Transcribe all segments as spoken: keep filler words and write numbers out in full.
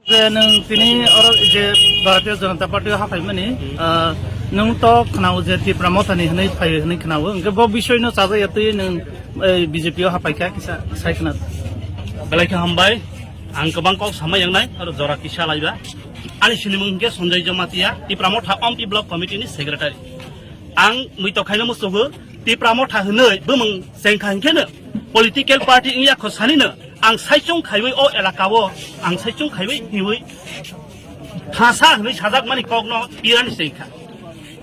Je nwng tini oro je Bharatiya Janata Party o haphaimani, ah, nwng to khwnao je Tipra Mothani hwnwi phai hwnwi khwnao, hwnkhe bo bisoi no chajak ya twi nwng, eh, B J P o haphaikha kisa sai khna. Belai khe hambai, ang kwbang kok sama yangnai, aro jora kisa laiba. Ani sinimung hwnkhe Sanjay Jamatia, Tipra Motha Ompi Block Committee ni Secretary. Ang mui tokhaino musugo, Tipra Motha hwnwi bumung chengkha hwnkhe no political party wngya kho sanino ang saichung khaiwi o elaka o ang saichung khaiwi hiwi thasa hwnwi sajakmani kokno pirani chengkha.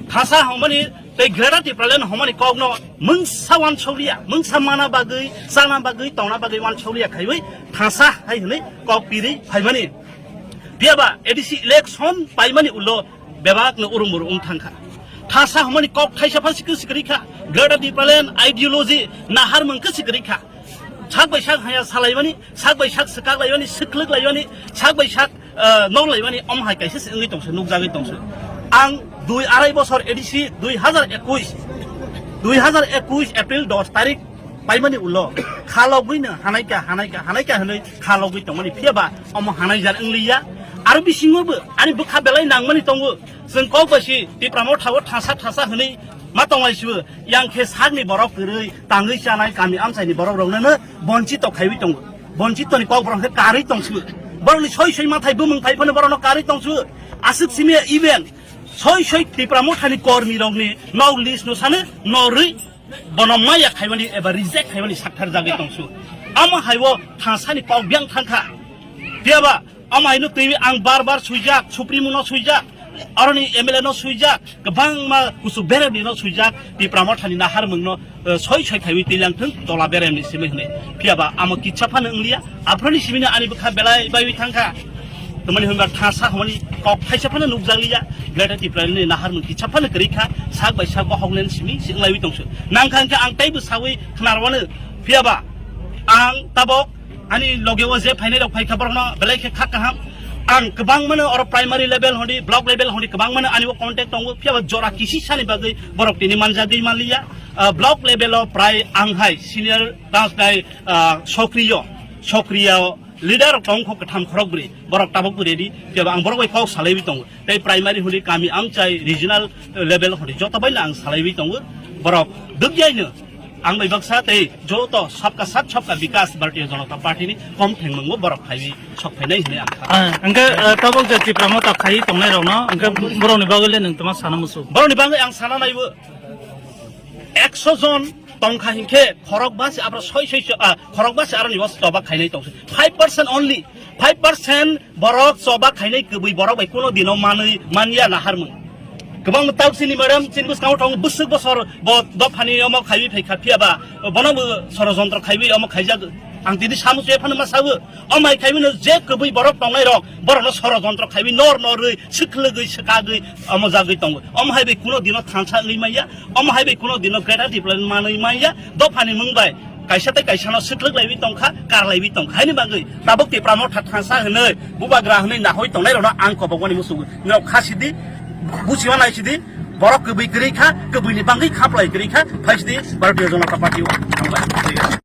Thasa hwnmani tei Greater Tipraland hwnmani kokno mungsa wansokliya, mungsa mana bagwi, chana bagwi, tongna bagwi wansokliya khaiwi thasa hai hwnwi kok pirwi phaimani. Phiyaba A D C election paimani ulo bebakno urumur wng thangkha. Thasa hwnmani kok thaisa pha sikri sikri kha. Greater Tipraland ideology naharmung khe sikri kha. Sak bai sak haya salaimani, sak bai sak swkak laimani, swklwk laimani, sak bai sak, eh, nok laimani, om hai kaisa se wngwi tongse, nukjagwi tongse. Ang dui arai bosor A D C dui hazar ekush, dui hazar ekush April dos tarik paimani ulo khalogwi no hanaika, hanaika, hanaika hwnwi khalogwi tongmani phiyaba omo hanaijar wngliya. Aro bisingo bo ani bwkha belai nangmani tongo. Chwng kok bai si Tipra Motha o thasa thasa hwnwi ma tonglaisibo, yang khe sakni borok kwrwi tangwi chanai kami amchaini borok rokno no bonchito khaiwi tongo. Bonchito ni kok borok khe karwi tongsibo. Borokni soi soi mathai bumung phai phano borokno karwi tongsibo. Aswk simi even soi soi Tipra Mothani kormi rokni nok list no sano norwi bono maya khaimani eba reject khaimani sakthar jagwi tongsu. Amo haibo thasani kok biang thangkha. Phiyaba amo haino twi ang bar bar suijak, Supremo no suijak, aroni M L A no suijak, kwbangma kusu beremni no suijak, Tipra Mothani naharmung no, eh, soi soi khaiwi twilang thung, tola beremni simi hwnwi. Phiyaba amo kitsa phano wngliya, aphuruni simino ani bwkha belai baiwi thangkha. Tamani hwnba thasa hwnmani kok thaisa phano nukjakliya, Greater Tipraland ni naharmung kitsa phano kwrwi kha, sak bai sak bohok len simi si wnglaiwi tongsu. Nangkha hwnkhe ang teibo sawi khwnarwano, phiyaba ang tabok ani loge o je phainai rok phaikha borokno belai khe kha kaham. Ang kwbangmano oro primary level hwnwi, block level hwnwi kwbangmano ani o contact tongo, phiyaba jora kisi sani bagwi borok tini manjagwi manliya. Ah, block level o prai ang hai senior rajnai, ah, sokriyo, sokriyo leader rok tong kho kwtham khorok bwrwi, borok tabok bwrwi di, phiyaba ang borok bai kok salaiwi tongo. Tei primary hwnwi kami amchai regional level hwnwi joto bai no ang salaiwi tongo. Borok dukyaino ang bai baksa tei joto sabka sath sabka bikas Bharatiya Janata Party ni kom thengmung o borok phaiwi sok phainai hwnwi ang kha. Ah, hwnkhe, ah, tabok je Tipra Motha khaiwi tongnai rokno, hwnkhe borokni bagwi le nwng tma sana musu? Borokni bagwi ang sana naibo. Ekso jon tongkha hinkhe khorok basi abro soi soi, ah, khorok basi aroni bas choba khainai tongsi. Five percent only. Five percent borok choba khainai kwbwi borok bai kuno dino manwi manya naharmung. Kwbang tauk sini madam chini bwskango tongo bwswk bosor bo dophani omo khaiwi phaikha phiyaba bono bo sorojontro khaiwi omo khaijak. Ang tini samu chwe phano ma sabu. Omo hai khaiwi no je kwbwi borok tongnai rok borokno sorojontro khaiwi nor norwi swkhlwgwi swkagwi omo jagwi tongo. Omo hai bai kuno dino thansa wngwi manya. Omo hai bai kuno dino Greater Tipraland manwi manya, dophani mung bai kaisa tei kaisa no swklwk laiwi tongkha, kar laiwi tongkha. Haini bagwi tabuk Tipra Motha thansa hwnwi, bubagra hwnwi nahoi tongnai rokno ang kobokmani musugo. Norok kha sidi, buchima nai sidi, borok kwbwi kwrwi kha, kwbwini bagwi khaplai kwrwi kha, phai sidi Bharatiya Janata Party o thangbai.